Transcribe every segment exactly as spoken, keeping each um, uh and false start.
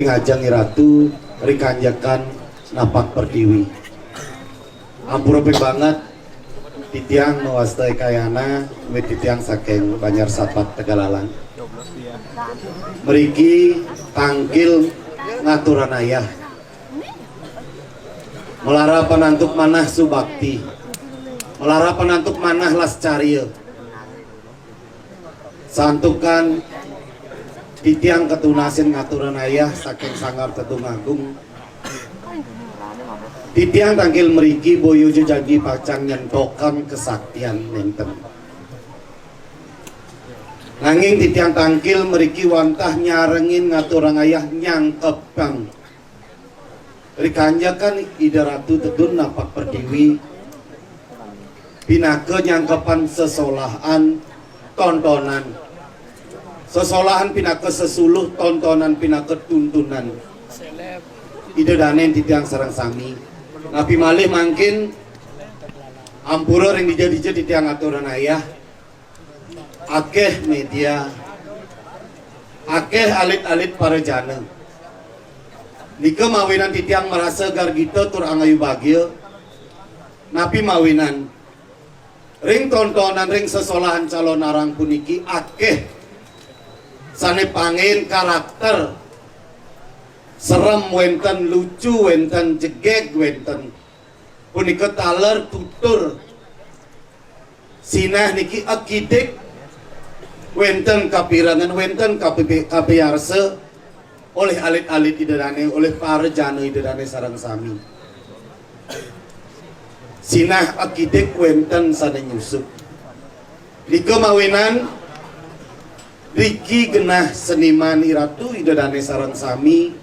Ngajeng Ratu rikanjekan napak pertiwi. Ampura ping banget titiang mawasta Ekayana, wit titiang saking Banjar Sapat Tegalalang. Mriki tangkil ngaturang ayah. Malarapan antuk manah subakti. Malarapan antuk manah lascarya. Santukan titiang katunasin ngaturang ayah saking Sanggar Tedung Agung. Titiang tangkil mriki boya ja jagi pacang nyentokan kesaktian nenten. Nanging titiang tangkil mriki wantah nyarengin ngaturang ayah nyangkepang rikanjekan Ida Ratu Tedun napak pertiwi pinaka nyangkepan sesolahan tontonan. Sesolahan pinaka sesuluh, tontonan pinaka tuntunan. Ida dane titiang sareng sami. Napi malih mangkin ampura ring dija-dija titiang aturang ayah. Akeh media, akeh alit-alit parajana. Nika mawinan titiang marasa gargita tur angayu bagia. Napi mawinan? Ring tontonan ring sesolahan calonarang puniki akeh sane pangin karakter, serem wenten, lucu wenten, jegeg wenten. Punika taler tutur sinah niki akidik wenten kapirengan, wenten kapipi-, kapiarsa olih alit-alit Ida dane, olih parajana Ida dane sareng sami. Sinah akidik wenten sane nyusup. Nika mawinan riki genah seniman Iratu Ida dane sareng sami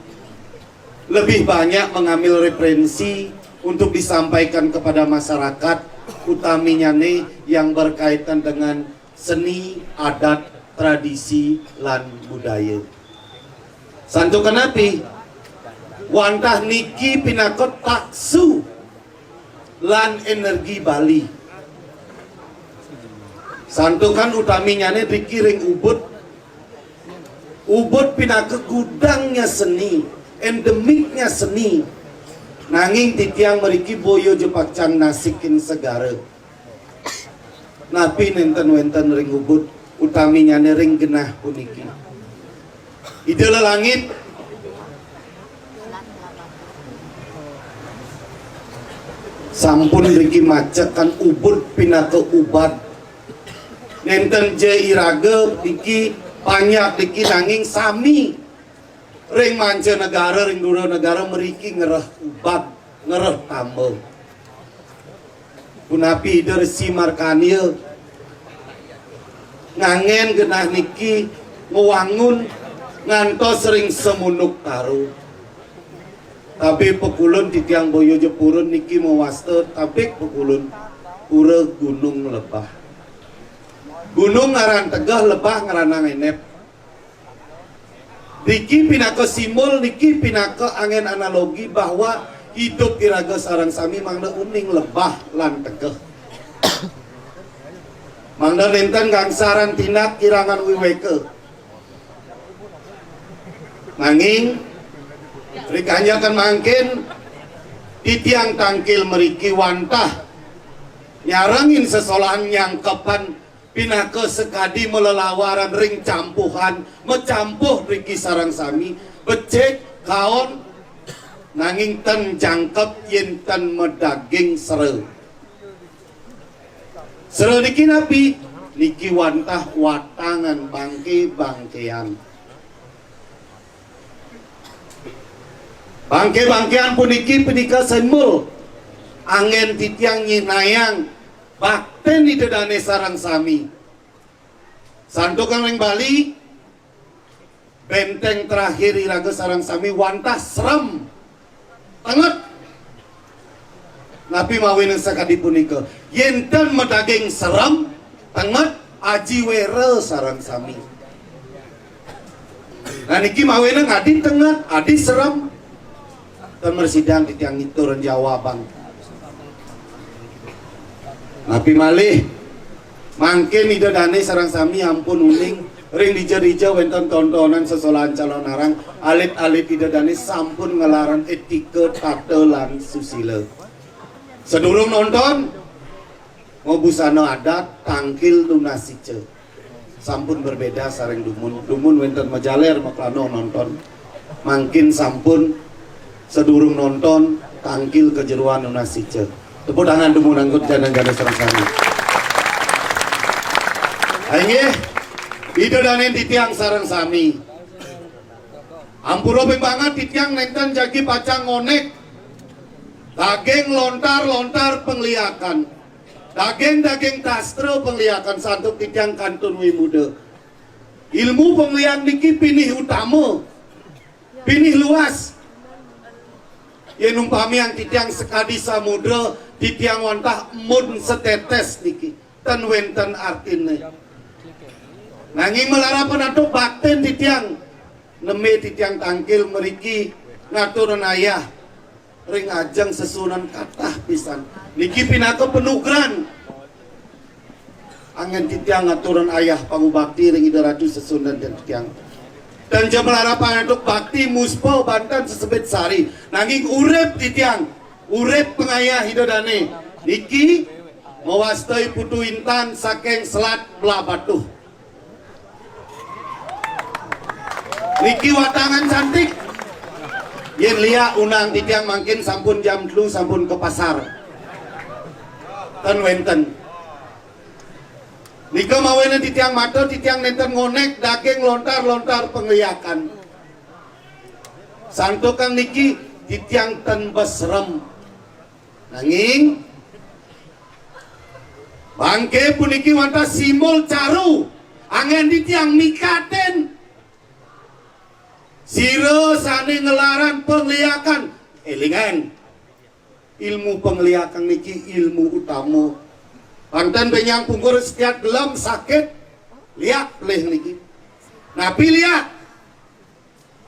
lebih banyak mengambil referensi untuk disampaikan kepada masyarakat, utaminyane yang berkaitan dengan seni, adat, tradisi, lan budaya. Santukan napi? Wantah niki pinaka taksu lan energi Bali. Santukan utaminyane riki ring Ubud. Ubud pinaka gudangnya seni, endemiknya seni. Nanging titiang mriki boya ja pacang nasikin segara. Napi nenten wenten ring Ubud, utaminyane ring genah puniki. Ida lelangit sampun riki macekan Ubud pinaka ubad. Nenten ja iraga niki panjak niki, nanging sami ring manca negara, ring dura negara mriki ngereh ubad, ngereh tamba. Punapi Ida Resi Markania ngangen genah niki ngwangun ngantos ring Semunduk Taru. Tabik pakulun titiang boya ja purun niki mawasta tabik pakulun pura Gunung Lebah. Gunung ngaran tegeh, lebah ngranang enep. Niki pinaka simbol, niki pinaka anggen analogi bahwa idup iraga sareng sami mangda uning lebah lan tegeh. Mangda nenten gangsaran tindak kirangan wiweka. Nanging, rikanjekan mangkin, titiang tangkil mriki wantah nyarengin sesolahan nyangkepan pinaka sakadi malelawaran ring campuhan, macampuh riki sareng sami, becik, kaon, nanging ten jangkep yen ten madaging sera. Sera niki napi? Niki wantah watangan bangke-bangkean. Bangké-bangkéan puniki punika simbol anggén titiang nyinayang baktin Ida Dané sareng sami. Santukan ring Bali, bénténg terakhir iraga sareng sami wantah serem, tenget. Napi mawinan sakadi punika? Yén ten madaging serem, tenget, aji wéra sareng sami. Nah, niki mawinan adi tenget, adi serem. Ten mresidang titiang ngaturang jawabang. Napi malih, mangkin Ida Dané sareng sami ampun uning ring dija-dija wénten tontonan sesolahan calonarang, alit-alit Ida Dané sampun nglarang étika, tata lan susila. Sadurung nonton, mabusana adat, tangkil nunas ica. Sampun berbeda sareng dumun. Dumun wénten majaler maklana nonton. Mangkin sampun sadurung nonton, tangkil kajeroan nunas ica. Tepuk tangan dumun anggén jana-jana sareng sami. Inggih, Ida Dané titiang sareng sami. Ampura ping banget titiang nénten jagi pacang ngonék daging lontar-lontar pangliakan. Daging-daging sastra pangliakan santukan titiang kantun wimuda. Ilmu pangliak niki pinih utama, pinih luas. Yén umpamiang titiang sakadi samudra, titiang wantah embun satetés niki, ten wénten artiné. Nanging malarapan antuk baktin titiang, nembé titiang tangkil mriki ngaturang ayah ring ajeng sesuunan kathah pisan. Niki pinaka panugrahan anggén titiang ngaturang ayah pangubakti ring Ida Ratu sesuunan titiang. Tan ja malarapan antuk bakti muspa banten sesebit sari, nanging urip titiang, urip pangayah Ida Dané niki mawasta I Putu Intan saking Selat Blahbatuh. Niki watangan cantik. Yén liak undang titiang mangkin sampun jam telu sampun ka pasar. Ten wénten. Nika mawinan titiang matur, titiang nénten ngonék daging lontar-lontar pangliakan. Santukan niki titiang ten bes serem. Nanging bangké puniki wantah simbol caru anggén titiang mikatin sira sané nglarang pangliakan. Élingang, ilmu pangliakan niki ilmu utama. Banten bénjang pungkur setiap gelem sakit, liak pelih niki. Napi liak?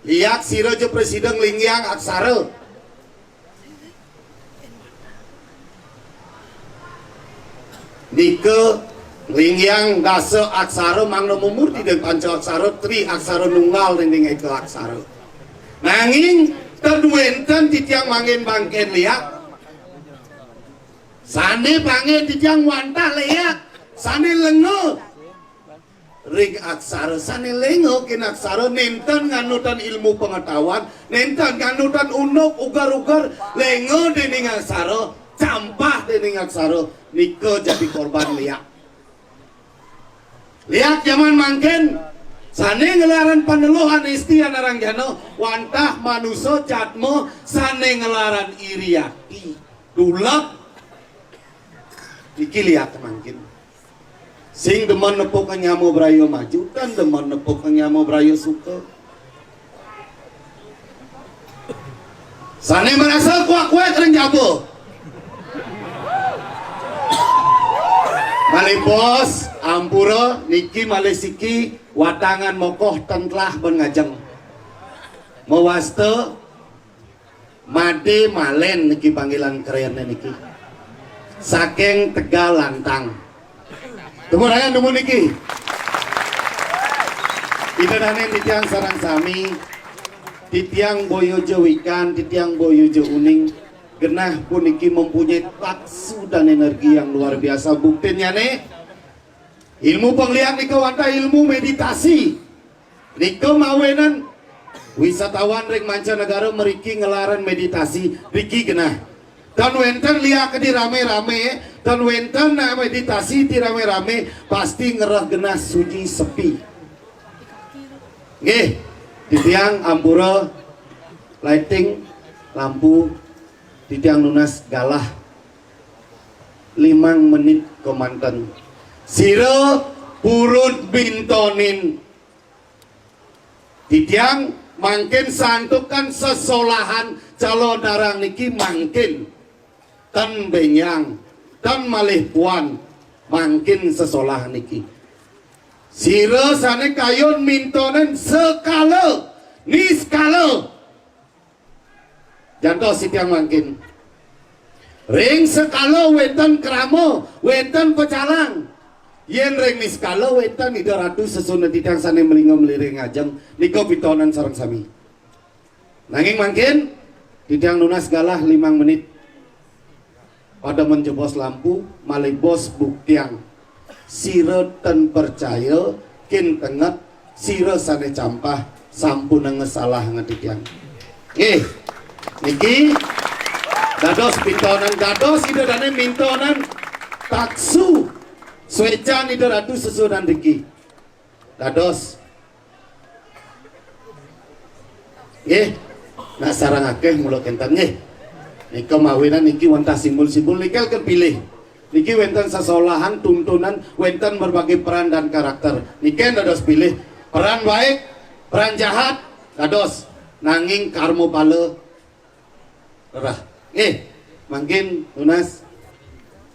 Liak sira ja prasida nglinggihang aksara. Nika nglinggihang dasa aksara mangda mumurti ring panca aksara, tri aksara nunggal ring eka aksara. Nanging ten wénten titiang manggihin bangkén liak. Sané panggih titiang wantah liak, sané lenga ring aksara, sané lenga ring aksara, nénten nganutin ilmu pengetahuan, nénten nganutin unduk uger-uger, lenga déning aksara, campah déning aksara, nika jagi korban liak. Liak jaman mangkin, sané nglarang paneluh anisti anarang jana, wantah manusa jadma sané nglarang iri ati, duleg. Niki liak mangkin. Sing demen nepuk nyama braya maju, tan demen nepuk nyama braya suka. Sané marasa kuak-kuak ring jaba. Malih pos, ampura, niki malih siki watangan mokoh ten telah ben ngajeng. Mawasta Madé Malén niki panggilan keréné niki. Saking Tegal Lantang. Tepuk tangan dumun niki. Ida dané titiang sareng sami, titiang boya ja wikan, titiang boya ja uning, genah puniki mempunyai paksu dan energi yang luar biasa. Buktinnyané, ilmu pangliak nika wantah ilmu meditasi. Nika mawinan wisatawan ring mancanegara mriki nglarang meditasi, riki genah. Tan wénten liak di ramé-ramé, tan wénten nak meditasi di ramé-ramé, pasti ngereh genah sunyi sepi. Nggih, titiang ampura lighting. Lampu, titiang nunas galah limang menit kemanten. Sira purun mintonin titiang, mangkin santukan sesolahan calonarang niki mangkin ten benjang, ten malih puan, mangkin sesolahan niki. Sira sane kayun mintonin sekala, niskala. Jantos titiang mangkin. Ring sekala wenten krama, wenten pecalang. Yen ring niskala wenten Ida Ratu sesuunan titiang sane malingga maliring ajeng, nika pitonan sareng sami. Nanging mangkin, titiang nunas galah limang menit. Pada menjebos lampu, malih bos buktiang. Sira ten percaya, kin tenget, sira sane campah, sampunanga salah ngatitiang. Nggih, niki dados pitonan, dados Ida dane mintonan taksu swecan Ida Ratu sesuunan niki. Dados. Nggih. Nah, sareng akeh mula kenten nggih. Nika mawinan niki wantah simbol-simbol niki kepilih. Niki wenten sesolahan, tuntunan, wenten berbagai peran dan karakter. Niki dados pilih peran baik, peran jahat, dados nanging karma bala rerah. Nggih, mangkin nunas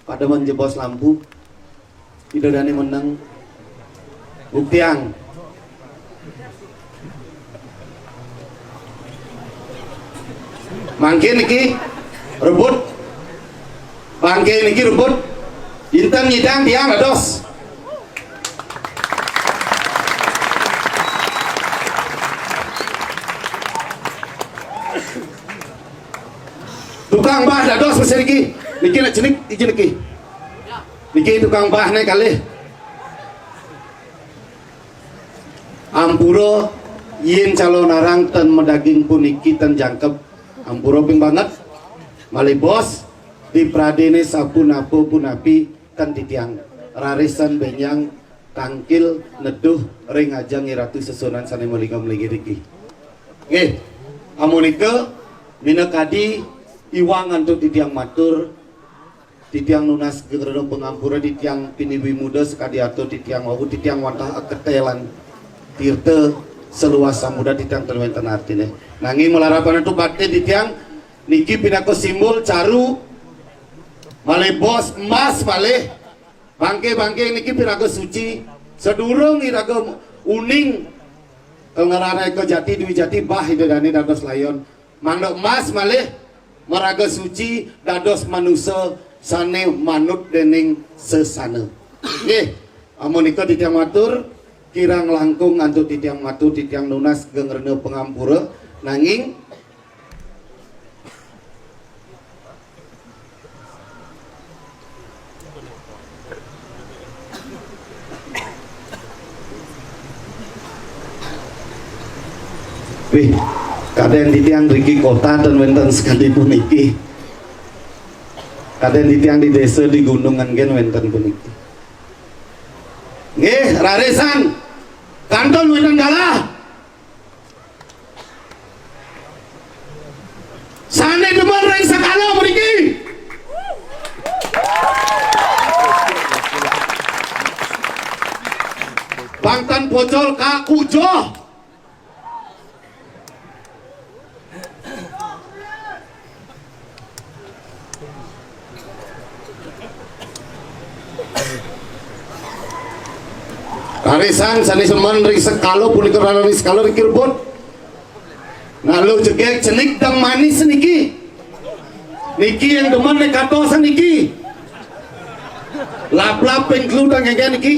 pada menjebos lampu. Ida dane meneng. Buktiang. Mangkin niki rebut. Mangkin niki rebut. Inten nyidang tiang dados. Tukang bah dados mesti niki. Niki nak cenik, niki niki. Niki tukang bah ne kalih. Ampura yen calonarang ten madaging puniki ten jangkep. Ampura ping banget. Malih bos, di pradene sapunapa punapi ten titiang. Raris tan benjang tangkil neduh ring ajeng Iratu sesuunan sane malingga-malingga niki. Nggih, amunika minakadi iwang antuk titiang matur, titiang nunas geng rena pangampura, titiang piniwi muda sakadi atur titiang wau, titiang wantah aketelan tirta saluas samudra titiang ten wenten artine. Nanging malarapan antuk bakti titiang niki pinaka simbol caru malih bos emas malih bangke-bangke niki piraga suci, sadurung iraga uning ngranaika jati dwijati bah Ida dane dados layon. Mangda emas malih maraga suci dados manusa sane manut dening sesana. Nggih, amunika titiang matur, kirang langkung antuk titiang matur, titiang nunas geng rena pangampura, nanging Wih, kaden titiang riki kota ten wenten sekadi puniki. Kaden titiang di desa di gunungan gen wenten puniki. Nggih, rarisan kantun wenten galah. Sane demen ring sekala mriki. Bangtan pocol ka kujoh. Karisan sane semen ring sekala punika rarani sekala ring kirbut. Ngaluh jegeg cenik dang manis niki. Niki yang demen nek katosan niki. Lap-lap ping telu dang ngengken niki.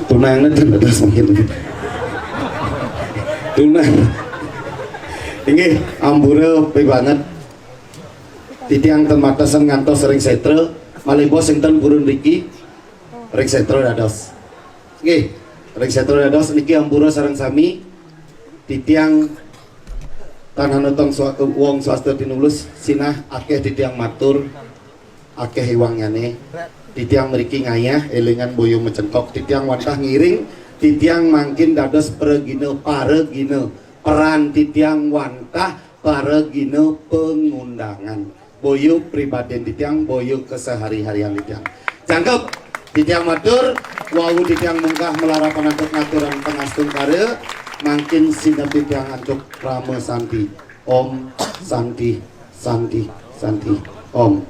Tunangne ten dados mungkin. Tunang. Inggih, ampura pibanget. Titiang ten matesan ngantos ring setra, malih bos sing ten purun riki, ring setra dados. Nggih, ring setra dados niki ampura sareng sami. Titiang tan hanutang swa-, wong swasta tinulus, sinah akeh titiang matur. akéh iwangnyané. Titiang mriki ngayah élingan boya macengkok, titiang wantah ngiring, titiang mangkin dados pragina, paragina, peran titiang wantah paragina pangundangan. Boya pribadin titiang, boya kesehari-harian titiang. Jangkep, titiang matur, wau titiang munggah malarapan antuk ngaturang pangastungkara, mangkin sineb titiang antuk parama santi. Om Santi, Santi, Santi, Om.